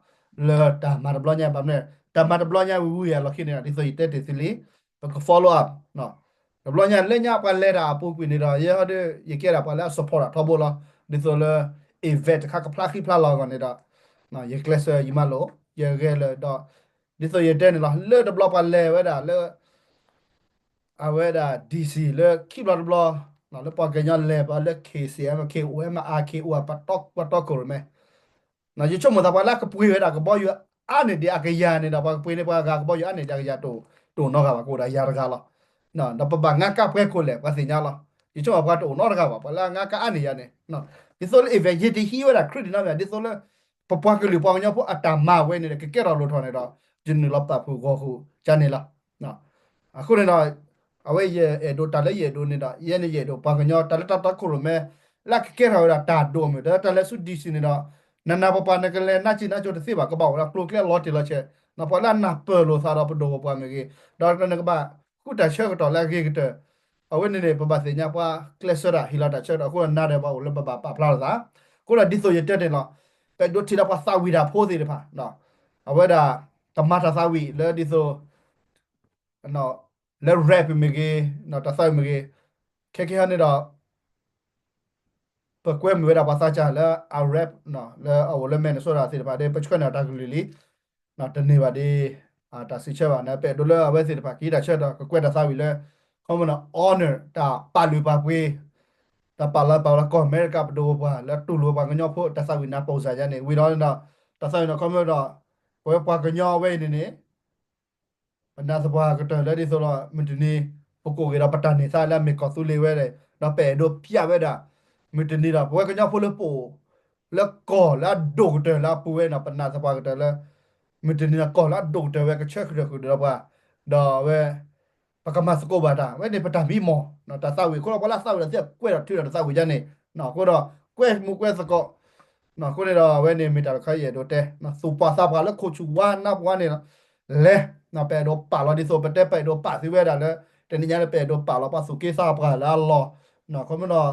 လၢတၢ်မၤတဘျီညါ ဘၣ်မနုၤ တၢ်မၤတဘျီညါဝံၤဝံၤအလီၢ်ခံန့ၣ် ဒ်သိးယတဲတ့ၢ်သုလံ ပက follow up တဘျီညါလၢညါပှၤလဲၤတၢ်အပူၤကွံာ်န့ၣ်ဒီး ယဲဟီဒီး ယကဲဒၣ်ပှၤလၢအ support တၢ်ထီဘိလီၤ. ဒ်သိးလၢ event တခါကဖျါဃံဖျါလီၤအဂီၢ်န့ၣ်ဒီး ယကျဲးစၢးယမၤလိာ် ယဂဲၤလၢာ်ဒီး ဒ်သိးယတဲန့ၣ်လီၤ လၢတဘျီပှၤလဲၤဝဲဒၣ်လၢ အဝဲဒၣ် D C လၢခံဘျီတဘျီ လၢပှၤကညီလဲၤဘၣ်လၢ K C M K O M R K O ပှၤတီခိၣ်ရိၣ်မဲ ယဆိကမိၣ်သးပှၤလၢအကပှ့ၤဝဲဒၣ်ကဘီယူၤအါန့ၢ်ဒံးအကယၤန့ၣ်ဒီး ပှၤကပှ့ၤန့ၢ်ပှၤဂၤကဘီယူၤအါန့ၢ်ဒံးအကယၤတအိၣ်နီတဂၤဘၣ် ကအိၣ်ဒီးယၤတဂၤလီၤ. ဒီးပဘၣ်ငါကါပှဲၤခိၣ်လဲၣ် ပှၤသ့ၣ်ညါလီၤ. ယဆိကမိၣ်ပှၤတအိၣ်နီတဂၤဘၣ် ပှၤလၢအငါကါအါန့ၢ်ယၤန့ၣ် ဒ်သိးလၢ event ယတဟံးဝဲဒၣ် credit နီတမံၤ ဒ်သိးလၢ ပပှၤကလုာ်ပှၤကညီဖိအတၢ်မၤဝဲန့ၣ်ဒီး ကကဲထီၣ်လိၣ်ထီၣ်န့ၣ်ဒီး ယနုာ်လီၤပာ်ဖှိၣ်ဂီၢ်ဃုာ်ကန့ၣ်လီၤ. အဃိန့ၣ်ဒီး အဝဲယအဲၣ်ဒိးတၢ်လၢယအဲၣ်ဒိးန့ၣ်ဒီး ယဲန့ၣ်ယအဲၣ်ဒိးပှၤကညီ တၢ်လၢတၢ်တီခိၣ်ရိၣ်မဲ လၢအကကဲထီၣ်ဝဲဒၣ်တၢ်ဒိၣ်မုၢ် တၢ်လၢတၢ်လၢဆူ D C န့ၣ်ဒီး နနၢ်ပပှၤနကလဲၤနါစံၣ်နါစိၤတသ့ဘၣ် ကဘၣ်အိၣ်ဒီးကျိၤကျဲလီၤတံၢ်လီၤဆဲး ပှၤလၢအနၢ်ပၢၢ်လိာ်သးဒီးပဒိၣ်ပပှၢ်မ့ၢ်ဂ့ၤ ဒီးနကဘၣ်ဃုတၢ်ဆၢကတီၢ်လၢအဂ့ၤကတၢၢ် အဝဲန့ၣ်န့ၣ် ပဘၣ်သ့ၣ်ညါပှၤကျဲးစၢးတၢ်ဟ့ၣ်လီၤတၢ်ဆၢကတီၢ် အဃိဒီးနၤဒီးပှၤအိၣ်လၢပဘၣ်ပာ်ဖျါလိာ်သး အဃိဒီးဒ်သိးယတဲန့ၣ်လီၤ. ပအဲၣ်ဒိးထံၣ်ဒီးပှၤသးဝံၣ်တၢ်ဖိသ့ၣ်တဖၣ် အဝဲဒၣ် ကမၤတၢ်သးဝံၣ်လၢဒ်သိး လၢ rap မ့ၢ်ဂ့ၤ တၢ်သးဝံၣ်မ့ၢ်ဂ့ၤ ခဲကဟဲန့ၣ်ဒီး ပကွဲမုာ်ဝဲဒၣ်ပှၤသးစၢ်လၢအ rap လၢအအိၣ်လၢ Minnesota သ့ၣ်တဖၣ်ဒီး ပဆှၢန့ၢ်တၢ်ကလုၢ်လံ တန့ၢ်ဘၣ်ဒ် တၢ်စံးဆၢဘၣ်န့ၣ် ပအဲၣ်ဒိးလၢအဝဲသ့ၣ်တဖၣ်ကဟံးတၢ်ဆၢကတီၢ် ကကွဲးတၢ်သးဝံၣ်လၢ ခီမ့ၢ်န့ၣ် honor တၢ်ပာ်လုၢ်ပာ်ပှ့ၤ တၢ်ပာ်လီၤပာ်လီၤကီၢ်အမဲရကၤပဒိၣ်ပပှၢ် လၢတူၢ်လိာ်ပှၤကညီဖိတၢ်သးဝံၣ်နၢ်ပၢၢ်စၢ်ယါန့ၣ် ဝံၤဒီးန့ၣ်ဒီး တၢ်သးဝံၣ်န့ၣ် ခီမ့ၢ်ဒီး ပဝဲပှၤကညီအဝဲအံၤန့ၣ်န့ၣ် ပနာ်သပှၢ်ကတၢၢ်လၢဒ်သိးဒီး မုၢ်တနံၤ ပကိးက့ၤဒီးပတၢ်န့ၢ်သါလၢအမ့ၢ်ကီၢ်သူလ့ၤဝဲဒီး ဒီးပအဲၣ်ဒိးဖျါဝဲဒၣ် မုၢ်တနံၤဒီး ပဝဲကညီဖိလၢပအိၣ် လၢကီၢ်လၢအဒိၣ်ကတၢၢ်လၢအပူၤဝဲန့ၣ် ပနာ်သပှၢ်ကတၢၢ်လၢ မုၢ်တနံၤဒီးကီၢ်လၢအဒိၣ်ကတၢၢ်ဝဲကဆၢကတၢၢ်ဃုာ်ဒီးပှၤ ဒီးအဝဲ ပကမၤသကိးဘၣ်တၢ် ဝဲန့ၣ်ပတၢ်မံမီၢ် တၢ်သးဝံၣ်အဃိဒီး ပှၤလၢအသးဝံၣ်ဒီးသ့ၣ်ကွဲးထီၣ်ထုးဒီးတၢ်သးဝံၣ်ယါန့ၣ် အဃိဒီး ကွဲမူကွဲသကိး အဃိန့ၣ်ဒီး အဝဲန့ၣ်မ့ၢ်တၢ်တခါယအဲၣ်ဒိးတဲ သူၣ်ပှၢ်သးပှၢ်လၢခိၣ်ဆူၣ်ဝါနါပှၤန့ၣ် လဲၤ ပအဲၣ်ဒိးပာ်လီၤဒ်သိး ပတဲပအဲၣ်ဒိးပာ်သုဝဲဒၣ်လၢ တနံၤညါန့ၣ် ပအဲၣ်ဒိးပာ်လီၤပှၤသူၣ်က့သးပှၢ်လၢအလီၢ် ခီမ့ၢ်ဒီး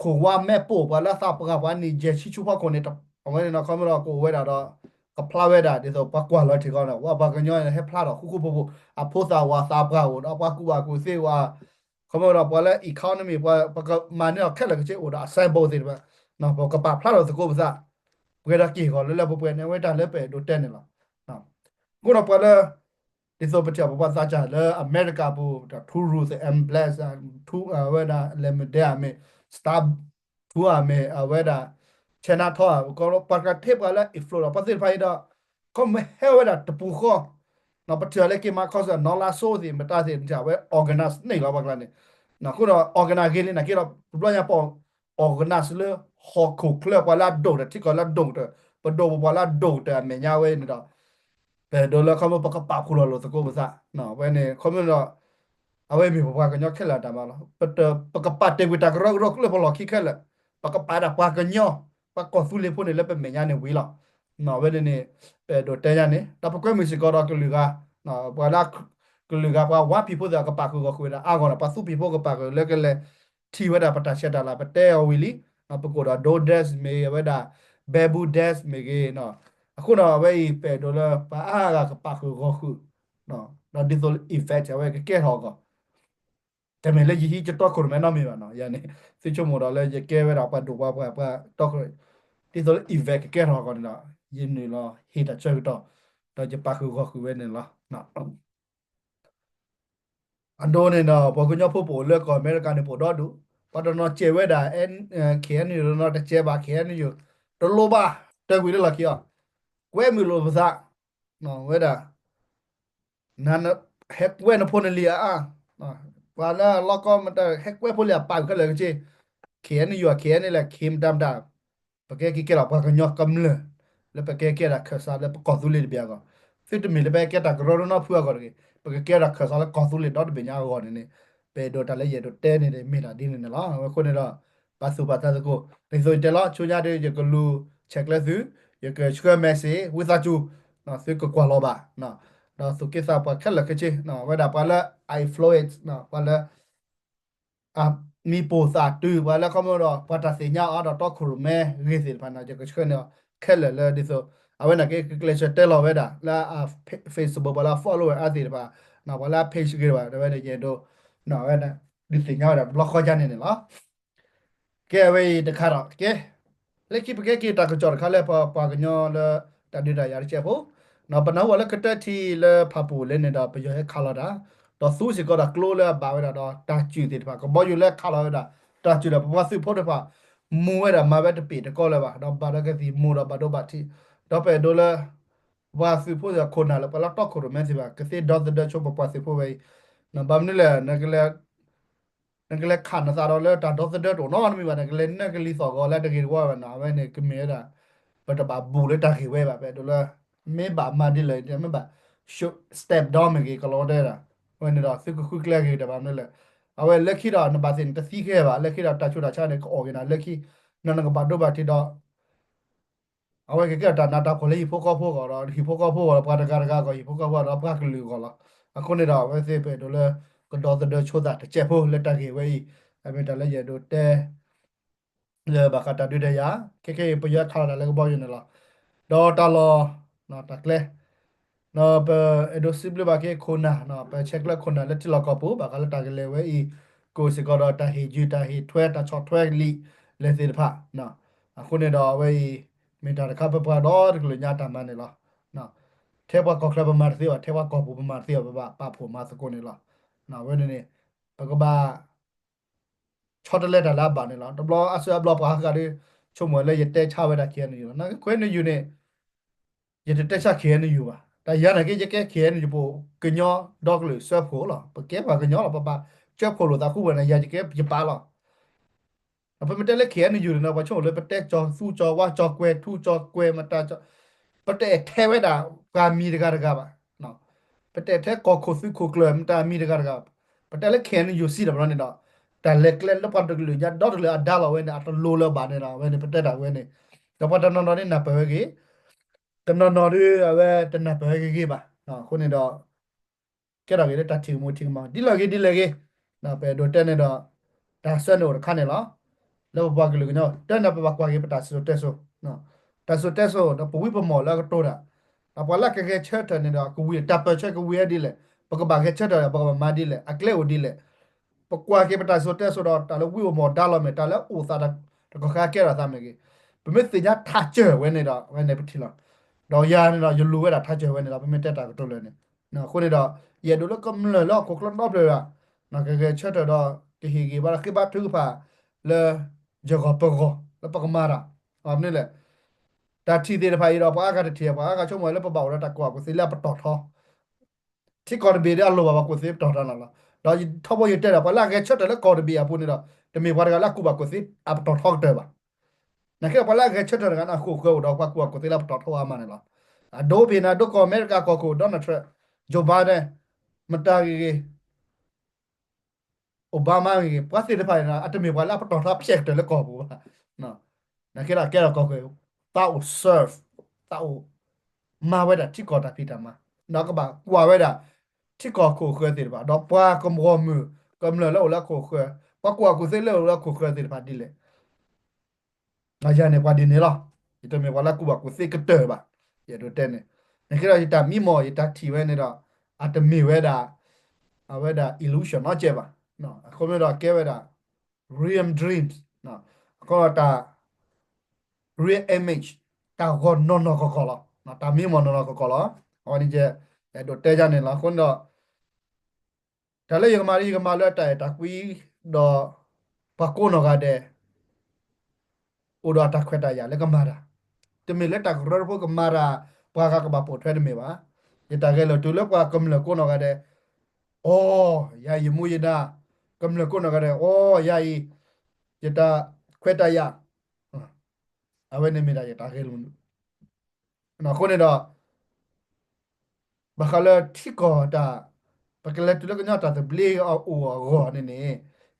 ခိၣ်ဝါမဲာ်ပိာ် ပှၤလၢအသးပှၢ်ပှၤနံၣ်ယဲၢ်ဆံဆူဖီခိၣ်န့ၣ် အဝဲန့ၣ်ခီမ့ၢ်ဒီးကအိၣ်ဝဲဒၣ်ဒီး ကဖျါဝဲဒၣ်ဒ်သိးပှၤကွၢ်လီၤထံကီၢ်န့ၣ် ဝဲပှၤကညီန့ၣ် ဟဲဖျါထီၣ်ဃူဃူဖိးဖိး အဖိသၣ်ဝၤသးပှၢ်အိၣ်ဒီး ပှၤကူၣ်ဘၣ်ကူၣ်သ့ဝဲ ခီမ့ၢ်ဒီးပှၤလၢ economy ပှၤ ပကမၤန့ၢ်အီၤခဲလၢာ်ခဲဆ့အိၣ်ဒီးအ symbol သ့ၣ်တဖၣ် ပကပာ်ဖျါထီၣ်သကိးပသး ပှဲၤဒီးက့ၢ်ဂီၤလၢလၢပှဲၤပှဲၤန့ၣ် အဝဲတၢ်လၢပအဲၣ်ဒိးတဲန့ၣ်လီၤ. အဃိဒီးပှၤလၢ ဒ်သိးပထံၣ်ပပှၤသးစၢ်လၢအမဲရကၤပူၤ ထူရူၢ်သ့ၣ် emblem ထူအဝဲဒၣ် လဲၤမုၢ်ဒဲအမ့ၢ် star ထူအမ့ၢ် အဝဲဒၣ် China ထီ ပှၤကထ့ပှၤလၢ influence ဒီးပှၤသ့ၣ်တဖၣ်အံၤဒီး ခီမ့ၢ်ဟဲဝဲဒၣ်တပူၤဃီ ပထံၣ်အီၤလၢက့ၤမၤ concert နီၢ်လါစိသ့ၣ် မတၤသ့ၣ် အဝဲ organize န့ၢ်လီၤပှၤကျါန့ၣ် အဃိဒီး organize ဂ့ၤလံနာ်က့ဒီး တဘျီညါပ organize လၢဟီၣ်ခိၣ်ချၢပှၤလၢအဒိၣ်ကတၢၢ် ထံကီၢ်လၢအဒိၣ်ကတၢၢ် ပဒိၣ်ပပှၢ်လၢအဒိၣ်ကတၢၢ်အမဲာ်ညါဝဲန့ၣ်ဒီး ပအဲၣ်ဒိးလၢခီမ့ၢ်ပကပာ်ဖှိၣ်လီၤလိာ်သကိးပသး ဝဲန့ၣ် ခီမ့ၢ်ဒီး အဝဲမ့ၢ်ပပှၤကညီခဲလၢာ်အတၢ်မၤလီၤ. ပကပာ်တ့ၢ်ကွံာ်တၢ်ကရၢကရိလၢပလီၢ်ခံခဲလၢာ် ပကပာ်ဒၣ်ပှၤကညီ ပှၤကီၢ်သူလ့ၤဖိန့ၣ်လၢပမဲာ်ညါန့ၣ်ဝံၤလီၤ. ဝဲန့ၣ်န့ၣ် ပအဲၣ်ဒိးတဲညါန့ၣ် ဒီးပကွဲမုာ်စ့ၢ်ကီးဒီးကလုာ်ဂၤ ပှၤလၢ ကလုာ်ဂၤပှၤဝါဖံးဖိသ့ၣ် ကပာ်ဃုာ်ဂီၢ်ဃုာ်ဝဲဒၣ်အါဂီၢ်ဒီး ပှၤသူဖံးဖိကပာ်ဃုာ်လၢကလဲၤထံၣ်ဝဲဒၣ်ပတၢ်ဆဲးတၢ်လၤ ပတဲအီၤဝံၤလံ ပကအိၣ်ဒီး Doe Dash မ့ၢ်ဂ့ၤ အဝဲဒၣ် Bamboo Dash မ့ၢ်ဂ့ၤ အဃိဒီးအဝဲအံၤ ပအဲၣ်ဒိးလၢပှၤအါဂၤကပာ်ဃုာ်ဂီၢ်ဃုာ် ဒီးဒ်သိးလၢ event အဝဲကကဲထီၣ်အဂီၢ် တမ့ၢ်လၢယဟံးယတီခိၣ်ရိၣ်မဲနီတမံၤဘၣ်နီၤ ယၤန့ၣ် သုဆိကမိၣ်ဒီးလၢယကဲဝဲဒၣ်ပှၤဒိၣ်ပှၤပှၢ် ပှၤတီခိၣ်ရိၣ် ဒ်သိးလၢ event ကကဲထီၣ်အဂီၢ်န့ၣ်ဒီး ယနုာ်လီၤဟ့ၣ်တၢ်ဆၢကတီၢ် ဒီးယပာ်ဃုာ်ဂီၢ်ဃုာ်ဝဲန့ၣ်လီၤ. အဒိန့ၣ်ဒီး ပှၤကညီဖိပအိၣ်လၢကီၢ်အမဲရကၤန့ၣ် ပအိၣ်ဒီဒူၣ် ပှၤတနီၤစဲးဝဲဒၣ် KNU တနီၤတစဲးဘၣ် KNU တလိၣ်ဘၣ် တၢ်ကွံာ်လၢလီၢ်ခံအီၤ ကွဲမုာ်လိာ်ပသး ဝဲဒၣ် န ဟဲကွဲနဖိနလံၤအါအါ ပှၤလၢအလီၢ်ကီမတၤ ဟဲကွဲဖိလံၤအပာ်ဃုာ်ခဲလၢာ်ခဲဆ့ KNU အ KNU လၢ K မတၤမတၤ ပကဲက့ၤကဲထီၣ်ပှၤကညီကမျၢၢ် လၢပကဲကဲဒၣ်ခၢၣ်စးလၢပကီၢ်သူလ့ၤတဘ့ၣ်အဂီၢ် သုတမ့ၢ်လၢပဟဲကဲတၢ်ကရၢကရိနီတဖုအဂီၢ်တဂ့ၤ ပကကဲထီၣ်ခၢၣ်စးလၢကီၢ်သူလ့ၤဒီတဘ့ၣ်ညါအဂီၢ်န့ၣ်န့ၣ် ပအဲၣ်ဒိးတၢ်လၢယအဲၣ်ဒိးတဲန့ၣ်မ့ၢ်ဒၣ်ဒ်န့ၣ်န့ၣ်လီၤ. အဝဲအဃိန့ၣ်ဒီး ပာ်သူၣ်ပာ်သးသကိး ဒ်သိးယတဲလီၤ ဆူညါဒီး ယကလူၤဆဲးကျၢသု ယကဆှၢ message ဝံသးစူၤသုကကွၢ်လီၤဘၣ် ဒီးသူၣ်က့သးပှၤခဲလၢာ်ခဲဆ့ ဝဲဒၣ်ပှၤလၢ influence ပှၤလၢ အ မံၤပိာ်သးတုၤ ပှၤလၢခီဖျိဒီး ပှၤတၢ်သ့ၣ်ညါအီၤဒီးတီခိၣ်ရိၣ်မဲဂ့ၤသ့ၣ်တဖၣ်န့ၣ် ယကဆှၢန့ၢ်အီၤခဲလၢာ်လၢဒ်သိး အဝဲန့ၣ်က့ ကကျဲးစၢးတဲလီၤဝဲဒၣ်လၢ Facebook ပှၤလၢအ follow ဝဲအါသ့ၣ်တဖၣ် ပှၤလၢအ page ဂ့ၤတဖၣ် အဝဲန့ၣ်ယအဲၣ်ဒိး အဝဲဒုးသ့ၣ်ညါဝဲဒၣ်တဘျီဃီယါန့ၣ်န့ၣ်လီၤ. ကဲဝဲအံၤတခါဒီး ကဲ လၢခံပကဲက့ၤတၢ်ကစီၣ်တခါလၢပပှၤကညီလၢ တၢ်ဒုးတၢ်ယၤတကဲးဖိ, ပနၢ်ဟူဘၣ်လၢကတၢၢ်ထံးလၢဖၣ်ပူၣ်လဲၣ်န့ၣ်ဒီး ပယီၤဟဲခးလီၤတၢ်, ဒီးသူစ့ၢ်ကီးဒီးကျိလၢအဘၣ်ဝဲဒၣ်ဒီးတၢ်စုၣ်သ့ၣ်တဖၣ် ကဘီယူၤလၢခးလီၤဝဲဒၣ် တၢ်စုၣ်ဒီးပပှၤသုးဖိတဖၣ် မူဝဲဒၣ်မၤဝဲတပ့ၢ်တကီလၢၤဘၣ် ဒီးဘၣ်ဒီးကသံၣ်မူၤဒီးဘၣ်ဒိဘၣ်ထံး, ဒီးပအဲၣ်ဒိးလၢ ပှၤသုးဖိခိၣ်နၢ်လၢပှၤလၢတီခိၣ်ရိၣ်မဲသ့ၣ်တဖၣ် ကသ့ဒီသဒၢဆိပပှၤသုးဖိဝဲအံၤ, ဘၣ်မနုၤလဲၣ် နကလဲၤခးနသးဒီးလၢတၢ်ဒီသဒၢတအိၣ်နီတမံၤဘၣ် နကလဲၤနၢကလံၤသီၣ်ဂီၤလၢတဂ့ၤတဝါဘၣ်နီၤ အဝဲန့ၣ်ကမ့ၢ်ဝဲဒၣ် ပတဘၣ်ဘူးလၢတၢ်ဂ့ၢ်ဝဲဘၣ် ပအဲၣ်ဒိးလၢ မ့ၢ်ဘၣ်မၤဒ်လဲၣ် မ့ၢ်ဘၣ် step down မ့ၢ်ဂ့ၤ ကလီၤတဲဒၣ် အဝဲန့ၣ်ဒီးသုကဃုကျဲဂ့ၤတၢ်ဘၣ်မနုၤလဲၣ်, အဝဲလၢခံဒီးနဘၣ်သ့ၣ်နတသံခဲဘၣ် လၢခံဒီးတၢ်ဆူးတၢ်ဆါန့ၣ် ကအီၣ်က့ၤနၤလၢခံ, နနကဘၣ်ဒိဘၣ်ထံးဒီး အဝဲကကဲထီၣ်တၢ်နးတၢ်ဖှီၣ်လၢဟံၣ်ဖိဃီဖိအဂီၢ်ဒီး ဟံၣ်ဖိဃီဖိအဂီၢ်ဒီး ပှၤတဂၤတဂၤအဂီၢ် ဟံၣ်ဖိဃီဖိဒီးပှၤကလုာ်အဂီၢ်လီၤ. အဃိန့ၣ်ဒီး အဝဲသ့ၣ်ပအဲၣ်ဒိးလၢ ကဒီသဒၢဆိသးတကဲးဖိလၢတၢ်ဂ့ၢ်ဝဲအံၤ, အမ့ၢ်တၢ်လၢယအဲၣ်ဒိးတဲ လၢဘၣ်ဃးတၢ်ဒုးတၢ်ယၤ, ခဲခဲအံၤ ပယီၤခးလီၤတၢ်လၢကဘီယူၤန့ၣ်လီၤ. ဒီးတၢ်လီၢ် တၢ်ကျဲ ပအဲၣ်ဒိးစံးဘျုးဘၣ်က့ၤခိၣ်နၢ်, ပဆဲးကျၢခိၣ်နၢ်လၢထံလီၢ်ကီၢ်ပူၤ ဘၣ်ဃးလၢတၢ်ကလဲၤဝဲအံၤ, ကအိၣ်စ့ၢ်ကီးဒီးတၢ်ဟ့ၣ်ယုၢ် တၢ်ဟ့ၣ်ထွဲ တၢ်ဆီၣ်ထွဲလံာ်လဲၣ်သ့ၣ်တဖၣ်, အဃိန့ၣ်ဒီးအဝဲအံၤ မ့ၢ်တၢ်တခါပပှၤဒီတကလုာ်ညါတၢ်မၤန့ၣ်လီၤ. ထဲပှၤကီၢ်ချၢပမၤတသ့ဘၣ်, ထဲပှၤကီၢ်ပူၤပမၤတသ့ဘၣ် ပဘၣ်ပာ်ဖှိၣ်မၤသကိးန့ၣ်လီၤ. အဝဲန့ၣ်န့ၣ် ပကဘၣ် ဆီတလဲတၢ်လၢအဘၣ်န့ၣ်လီၤ. တဘျီအစၢအဘျီပှၤဟးဂၤဒီး ဆိကမိၣ်လၢယတဲဆါဝဲဒၣ် KNU လီၤ. နကွဲးနယူၤန့ၣ် ယတတဲဆါ KNU ဘၣ်. တၢ်ယၤန့ၣ်က့ ယကဲ KNU ပူၤ ကညီဒီကလုာ်စၢဖှိၣ်လီၤ. ပကဲပှၤကညီလီၤ. ပဘၣ်ကၢဖှိၣ်လိာ်သးဃူဝဲန့ၣ် ယၤယကဲယပၢ်လီၤ. ပမ့ၢ်တဲလၢ KNU န့ၣ်ဒီး ပှၤဆိကမိၣ်လၢပတဲကၠီၤသူကၠီၤဝါကၠီၤကွဲၤထူကၠီၤကွဲၤမတၤကၠီၤ, ပတအဲၣ်ထဲဝဲဒၣ်ပှၤမံၤတဂၤတဂၤဘၣ်. ပတအဲၣ်ထဲကီၢ်ခိၣ်သုးခိၣ်ကျၢၢ်မတၤမံၤတဂၤတဂၤဘၣ်. ပတဲလၢ KNU စံးတဘျီန့ၣ်ဒီး တၢ်လဲၤကျဲလၢပှၤတကလုာ်ညါဒီတကလုာ်အဒါလီၤဝဲန့ၣ် အတလိၤလၢၤဘၣ်န့ၣ်ဒီး အဝဲန့ၣ်ပတဲတၢ်ဝဲန့ၣ်, ဒီးပှၤတနီၤနီၤန့ၣ်နၢ်ပၢၢ်ဝဲဂ့ၤ, တနီၤနီၤဒီးအဝဲတနၢ်ပၢၢ်ဝဲဂ့ၤဂ့ၤဘၣ်. အဃိန့ၣ်ဒီး ကဲထီၣ်က့ၤလၢတၢ်ထံၣ်ကမူထံၣ်ကမီၤ ဒ်လဲၣ်ဂ့ၤဒ်လဲၣ်ဂ့ၤ, ပအဲၣ်ဒိးတဲန့ၣ်ဒီး တၢ်ဆၢန့ၣ်အိၣ်တခါန့ၣ်လီၤ. လၢပပှၤကလုာ်ကညီ တဲန့ၣ်ပဘၣ်ကွၢ်က့ၤပတၢ်စံၣ်စိၤတဲစိၤ, တၢ်စံၣ်စိၤတဲစိၤဒီးပဝံပမီၢ်လၢအကတိၤတၢ်, ဒီးပှၤလၢကဂဲၤဆၢထၢၣ်န့ၣ်ဒီး ကဝံၤတၢ်ပၢၢ်ဆၢကဝံၤဝဲဒ်လဲၣ်, ပကဘၣ်ဂဲၤဆၢထၢၣ်ဒီး ပကဘၣ်မၤဒ်လဲၣ်, အကျဲအိၣ်ဒ်လဲၣ်, ပကွၢ်က့ၤပတၢ်စံၣ်စိၤတဲစိၤဒီး တၢ်လၢဝံပမီၢ်ဒါလီၤမ့ၢ် တၢ်လၢအိၣ်သးတကီၢ်ခါကဲထီၣ်သးမ့ၢ်ဂ့ၤ, ပမ့ၢ်သ့ၣ်ညါထးစၢၢ်ဝဲန့ၣ်ဒီး ဝဲန့ၣ်ပထံၣ်လီၤ. ဒီးယၤန့ၣ်ဒီး ယလူၤဝဲဒၣ်ထးစၢၢ်ဝဲန့ၣ်လီၤ ပမ့ၢ်တဲတၢ်ကတိၤလၢာ်န့ၣ်, အဃိန့ၣ်ဒီး ယအဲၣ်ဒိးလၢကမျၢၢ်လၢဟီၣ်ခိၣ်ချၢဒီဖျၢၣ်ဒီး ကဂဲၤဆၢထၢၣ်ဒီး ကဟ့ၣ်ဂံၢ်ဘါဒီးဃ့ဘါထုကဖၣ်လၢ ယဂီၢ်ပဂီၢ်လၢပကမၤတၢ်, မနုၤလဲၣ်, တၢ်ထံၣ်သ့ၣ်တဖၣ်အံၤဒီး ပှၤအါဂၤတထံၣ် ပှၤအါဂၤဆိကမိၣ်လၢပဘၣ်အိၣ်ဒီးတၢ်ကူၣ်ဘၣ်ကူၣ်သ့လၢအပတီၢ်ထီ ထံကီၢ်တဘ့ၣ်ဒီးအလိၣ်ဘၣ်ပှၤကူၣ်သ့ပတီၢ်ထီလီၤလီၤ. ဒီးထီဘိယတဲဒီး ပှၤလၢအဂဲၤဆၢထၢၣ်လၢကီၢ်တဘ့ၣ်အပူၤန့ၣ်ဒီး တမ့ၢ်ပှၤတဂၤလၢအကူၣ်ဘၣ်ကူၣ်သ့အပတီၢ်ထီကတၢၢ်ဘၣ်. နာ်က့ဒီးပှၤလၢအဂဲၤဆၢထၢၣ်တဂၤန့ၣ် အဃိၣ်ဃၢၤအိၣ်ဒီးပှၤကူၣ်ဘၣ်ကူၣ်သ့လၢအပတီၢ်ထီအါမးန့ၣ်လီၤ. အဒိဘ့ၣ်န့ၣ် ဒိကီၢ်အမဲရကၤကီၢ်ခိၣ် Donald Trump, Joe Biden, မတၤဂ့ၤဂ့ၤ Obama ဂ့ၤဂ့ၤ ပှၤသ့ၣ်တဖၣ်န့ၣ် အတမ့ၢ်ပှၤလၢအပတီၢ်ထီဖျဲၣ်ကတၢၢ်လၢကီၢ်ပူၤဘၣ်. နာ်က့ဒီးကဲထီၣ်ကီၢ်ခိၣ် သးအိၣ် serve, သးအိၣ် မၤဝဲဒၣ်ထံကီၢ်တၢ်ဖံးတၢ်မၤ, ဒီးကဘၣ်ကွၢ်ဝဲဒၣ် ထံကီၢ်ခိၣ်ဃၢၤသ့ၣ်တဖၣ် ဒီးပှၤကမီၤမုၢ်ကမျၢၢ်လၢအိၣ်လၢခိၣ်ဃၢၤ, ပှၤကူၣ်ဘၣ်ကူၣ်သ့လၢအိၣ်လၢခိၣ်ဃၢၤသ့ၣ်တဖၣ်ဒ်လဲၣ် ယၤန့ၣ်ပှၤဒ်န့ၣ်လီၤ. ယတမ့ၢ်ပှၤလၢကူၣ်ဘၣ်ကူၣ်သ့ကတၢၢ်ဘၣ်. ယအဲၣ်ဒိးတဲန့ၣ်, နာ်က့ဒီးယတၢ်မံမီၢ် ယတၢ်ထံၣ်ဝဲန့ၣ်ဒီး အတမ့ၢ်ဝဲဒၣ် အဝဲဒၣ် illusion နီတစဲးဘၣ်. အဃိမ့ၢ်ဒီးကဲဝဲဒၣ် real dreams, အဃိဒီးတၢ် real image, တၢ်ဂီၤနီၢ်နီၢ်ကီၢ်ကီၢ်လီၤ. တၢ်မံမီၢ်နီၢ်နီၢ်ကီၢ်ကီၢ်လီၤ. အဝဲန့ၣ်ယ အဲၣ်ဒိးတဲယၤန့ၣ်လီၤ. အဃိန့ၣ်ဒီး တၢ်လၢယကမၤလၢယကမၤလၢတၢ်အဲၣ်တၢ်ကွံဒီး ပှၤကိးနီၢ်ဂၤဒဲး အိၣ်ဒီးအတၢ်ခွဲးတၢ်ယာ်လၢကမၤတၢ်, တမ့ၢ်လၢတၢ်ကရၢတဖိကမၤတၢ် ပှၤဂၤကဘၣ်ပိာ်ထွဲတမ့ၢ်ဘၣ်. ယတၢ်ဂဲၤလိာ်တုၤလၢပှၤကမျၢၢ်ကိးနီၢ်ဂၤဒဲး, အိ, ယၤအံၤယမူယဒါ, ကမျၢၢ်ကိးနီၢ်ဂၤဒဲး, အိ, ယၤအံၤ ယတၢ်ခွဲးတၢ်ယာ်, အဝဲန့ၣ်မ့ၢ်ဒၣ်ယတၢ်ဂဲၤလိာ် အဃိန့ၣ်ဒီး ဘၣ်ဃးလၢထံကီၢ်တၢ် ပကလဲၤတုၤလၢကညီတၢ်သဘျ့အအိၣ်အဂီၢ်န့ၣ်န့ၣ်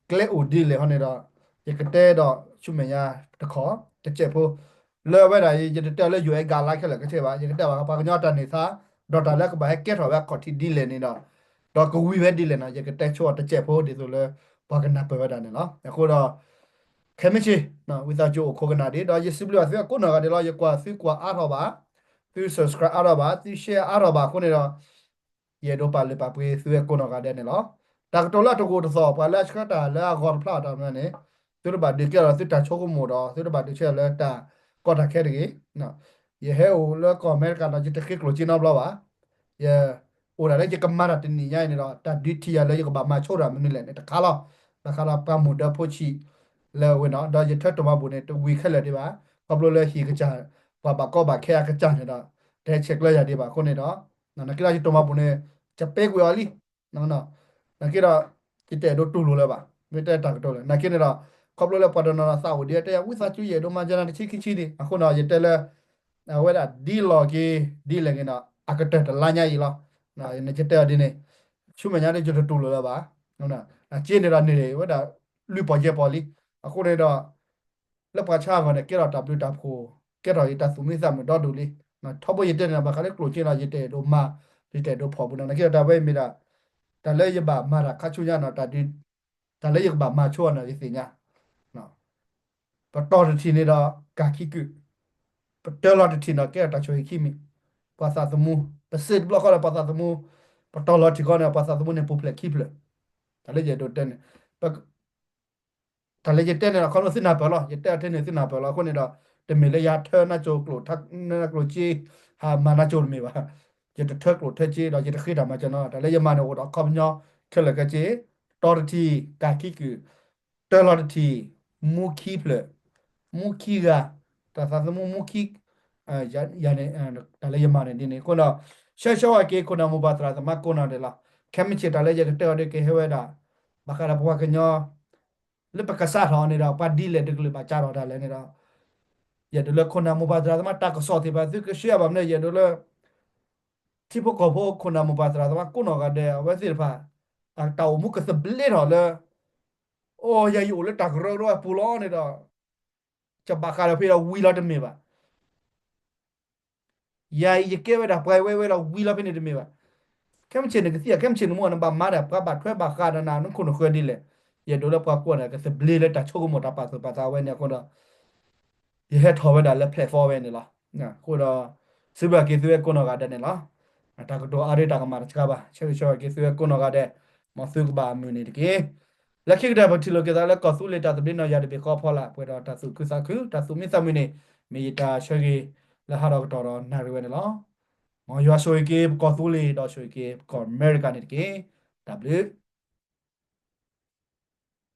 ကျဲအိၣ်ဒ်လဲၣ်ဟီန့ၣ်ဒီး ယကတဲဒီးဆူမဲာ်ညါတခီ တစဲးဖိ လၢအဝဲဒၣ် ယတတဲလၢ ယူၢ်အဲၣ် guideline ခဲလၢာ်ကဆ့ဘၣ်, ယကတဲဘၣ်ပှၤကညီတၢ်န့ၢ်သါ ဒီးတၢ်လၢကဘၣ်ဟဲကဲထီၣ်ဝဲအခီၣ်ထံးဒ်လဲၣ်န့ၣ်ဒီး ဒီးကဝံၤဝဲဒ်လဲၣ်န့ၣ် ယကတဲဆိအတစဲးဖိဒ်သိးလၢ ပှၤကနၢ်ပၢၢ်ဝဲဒၣ်န့ၣ်လီၤ. အဃိဒီး ခဲမုၢ်ဆ့ၣ် ဝံသးစူၤအိၣ်ခိးကနၣ်ဒံး ဒီးယစံးဘျုးဘၣ်သုအကိးနီၢ်ဂၤဒဲးလီၤ. ယကွၢ်သုကွၢ်အါထီၣ်ဘၣ်, သု subscribe အါထီၣ်ဘၣ်, သု share အါထီၣ်ဘၣ်အဃိန့ၣ်ဒီး ယအဲၣ်ဒိးပာ်လုၢ်ပာ်ပှ့ၤသုဝဲကိးနီၢ်ဂၤဒဲးန့ၣ်လီၤ. တၢ်ကတိၤလၢအတဂိာ်တသီၣ် ပှၤလၢအဆှၢတၢ်လၢအဂီၤတဖျါအတၢ်မနုၤန့ၣ် သုတဘၣ်ဒုးကဲထီၣ်ဒီးသုတၢ်ဆိကမိၣ်ဒီး သုတဘၣ်ဒုးဆၢလၢတၢ်ကီတၢ်ခဲတဂ့ၤ. ယဟဲအိၣ်လၢကီၢ်အမဲရကၤဒီး ယတဃ့ကျိၣ်စ့နီတဘျီဘၣ်. ယအိၣ်ဒၣ်လၢယကမၤတၢ်တနံၤညါအံၤန့ၣ်ဒီး တၢ်ဒုးထံၣ်ယၤလၢယကဘၣ်မၤဆိတၢ်မနုၤလဲၣ်န့ၣ်တခါလီၤ. ဘၣ်ဃးဒီးပှၤမိၢ်ဒၢဖိဆံးလၢအဝဲနီၤ ဒီးယထၢတိၢ်မၤဘူၣ်န့ၣ် တဝံၤခဲလၢာ်ဒံးဘၣ်. ခီဖျိလၢဟံၣ်ကစၢ် ပှၤဘၣ်ကီဘၣ်ခဲအကစၢ်န့ၣ်ဒီး တဟဲဆဲးကျၢယၤဒံးဘၣ်အဃိန့ၣ်ဒီး နာ်က့ဒီးယတိၢ်မၤဘူၣ်န့ၣ် ယပဲကွံာ်အီၤလံ နာ်က့ဒီး ယတအဲၣ်ဒိးတူၢ်လိာ်လၢၤဘၣ် မ့ၢ်တဲတၢ်ကတိၤလၢ နာ်က့န့ၣ်ဒီး ခီဖျိလၢပှၤတနီၤနီၤသးအိၣ်ဒံး တဲယၤ ဝံသးစူၤယအဲၣ်ဒိးမၤယၤနၤတဆံခံဆံန့ၣ် အဃိန့ၣ် ယတဲလၢ အဝဲဒၣ်ဒ်လီၢ်က့ၤ ဒ်လဲၣ်က့ၤဒီး အကတၢၢ်တလါညါအံၤလီၤ. ယတဲအီၤဒ်န့ၣ် ဆူမဲာ်ညါဒ်ယတတူၢ်လိာ်လၢၤဘၣ်. နာ်က့န့ၣ်ဒီးန့ၣ် ဝဲဒၣ်လွံၢ်ပီၢ်ယဲၢ်ပီၢ်လံ. အဃိန့ၣ်ဒီး လၢပှၤဆါအဂီၢ်န့ၣ် ကဲထီၣ်တၢ်ဘျုးတၢ်ဖှိၣ် ကဲထီၣ်ယတၢ်သူၣ်မံသးမုာ်ဒီဒိၣ်လံ. ထီဘိယတဲန့ၣ်ဒီး ဘၣ်ဃးလၢကျိၣ်စ့ဒီး ယတအဲၣ်ဒိးမၤ ယတအဲၣ်ဒိးဖီၣ်ပူၤနီၤ နာ်က့ဒီးတၢ်ဝဲအံၤမ့ၢ်ဒၣ် တၢ်လၢယဘၣ်မၤတၢ်ခါဆူညါနီၤ တၢ်လၢယကဘၣ်မၤဆိအီၤန့ၣ် ယသ့ၣ်ညါ ပတီၢ်တထံၣ်န့ၣ်ဒီး ကၢ်ခံကုာ်, ပတၢၢ်လီၤတထံၣ်န့ၣ် ကဲထီၣ်တၢ်ဆိၣ်ဂ့ၤခံမံၤ, ပှၤသးသမူ, ပစ့တဘျီဃီဒီးပှၤသးသမူ, ပတီၢ်လီၤထံၣ်ဃီန့ၣ် ပှၤသးသမူန့ၣ်ပူၤဖျဲးခံဖျၢၣ်, တၢ်လၢယအဲၣ်ဒိးတဲန့ၣ် တၢ်လၢယတဲန့ၣ်ဒီး ခီဖျိသုနၢ်ပၢၢ်လီၤ, ယတဲအီၤထဲန့ၣ်သုနၢ်ပၢၢ်လီၤ. အဃိန့ၣ်ဒီး တမ့ၢ်လၢယဟးထၢနၢ်ကၠိကျိာ်, နၢ်ကၠိစ့, ဟးမၤနၢ်ကၠိတမ့ၢ်ဘၣ်. ယတထၢကျိာ်ထၢစ့ဒီး ယတဃ့တၢ်မၤစၢၤနီၤ, တၢ်လၢယမၤန့ၣ်အိၣ်ဒီးအခီပညီခဲလၢာ်ခဲဆ့, တီတထံၣ်, ကၢ်ခံကုာ်, တၢလီၤတထံၣ်, မူခံဖျၢၣ်, မူခံဂၤ, တၢ်သးသမူမူခံ ယၤန့ၣ် တၢ်လၢယမၤန့ၣ်ဒ်န့ၣ်အဃိဒီး ဆၢဂ့ၤဆၢဝါက့ၤ ခိၣ်နၢ်မိၢ်ပၢ်သရၣ်သမါကိးနီၢ်ဒဲးလီၤ. ခဲမုၢ်ဆ့ၣ်တၢ်လၢယကတဲအီၤဒ်ကဟဲဝဲဒၣ် ဘၣ်ဃးဒီးပပှၤကညီ လၢပကစးထီၣ်န့ၣ်ဒီး ပှၤဒ်လဲၣ်တကလုာ်ဘၣ်ကးထီၣ်တၢ်လဲၣ်န့ၣ်ဒီး ယအဲၣ်ဒိးလၢခိၣ်နၢ်မိၢ်ပၢ်သရၣ်သမါတၢ်ကစီၣ်သ့ၣ်တဖၣ် သုကဆှၢဘၣ်မနုၤ ယအဲၣ်ဒိးလၢ ထံဖိကီၢ်ဖိခိၣ်နၢ်မိၢ်ပၢ်သရၣ်သမါကိးနီၢ်ဂၤဒဲး အဝဲသ့ၣ်တဖၣ် အတၢ်အိၣ်မူကသဘျ့ထီၣ်လၢ အိၣ်ယၤယအိၣ်လၢတၢ်ကရၢကရိအပူၤလီၤန့ၣ်ဒီး ကဘၣ်ဃးဒီးဖဲဒီးဝံၤလီၤတမ့ၢ်ဘၣ်. ယၤအံၤယကဲဝဲဒၣ်ပှၤဝဲဝဲလီၤဝံၤလီၤဖဲန့ၣ်တမ့ၢ်ဘၣ်. ခဲမုၢ်ဆ့ၣ်န့ၣ်ကသံၣ် ခဲမုၢ်ဆ့ၣ်န့ၣ်မ့ၢ်နဘၣ်မၤဒၣ် ပှၤဘၣ်ထွဲဘၣ်ဃးဒီးနၤနခိၣ်နဃၢၤဒ်လဲၣ်. ယအဲၣ်ဒိးလၢပှၤကိးဂၤဒဲး ကသဘျ့လၢတၢ်ဆိကမိၣ်တၢ်ပာ်သူၣ်ပာ်သးဝဲန့ၣ်အဃိဒီး ယဟဲထီၣ်ဝဲဒၣ်လၢ platform ဝဲန့ၣ်လီၤ. အဃိဒီး စံးဘျုးက့ၤသုဝဲကိးနီၢ်ဂၤဒဲးန့ၣ်လီၤ. တၢ်ကတိၤအါဒံးတၢ်ကမၣ်တစှၤဘၣ်. ဆၢဂ့ၤဆၢဝါက့ၤသုဝဲကိးနီၢ်ဂၤဒဲး မ်သုကဘၣ်မုာ်န့ၣ်တက့ၢ်. လၢခံကတၢၢ်ပထံၣ်လိာ်က့ၤသးလၢကီၢ်သူလ့ၤတၢ်သဘျ့နီၢ်ယၤတဘ့ၣ်ဃီဖီလာ် ပှဲၤဒီးတၢ်သူၣ်ခုသးခု တၢ်သူၣ်မံသးမုာ်န့ၣ် မ့ၢ်ယတၢ်ဆၢဂ့ၤလၢဟးထီၣ်ကတီၢ်ဒီးနၣ်ရံၣ်ဝဲန့ၣ်လီၤ. မ်ယွၤဆိၣ်ဂ့ၤက့ၤပကီၢ်သူလ့ၤ ဒီးဆိၣ်ဂ့ၤက့ၤပကီၢ်အမဲရကၤန့ၣ်တက့ၢ်. တၢ်ဘျုး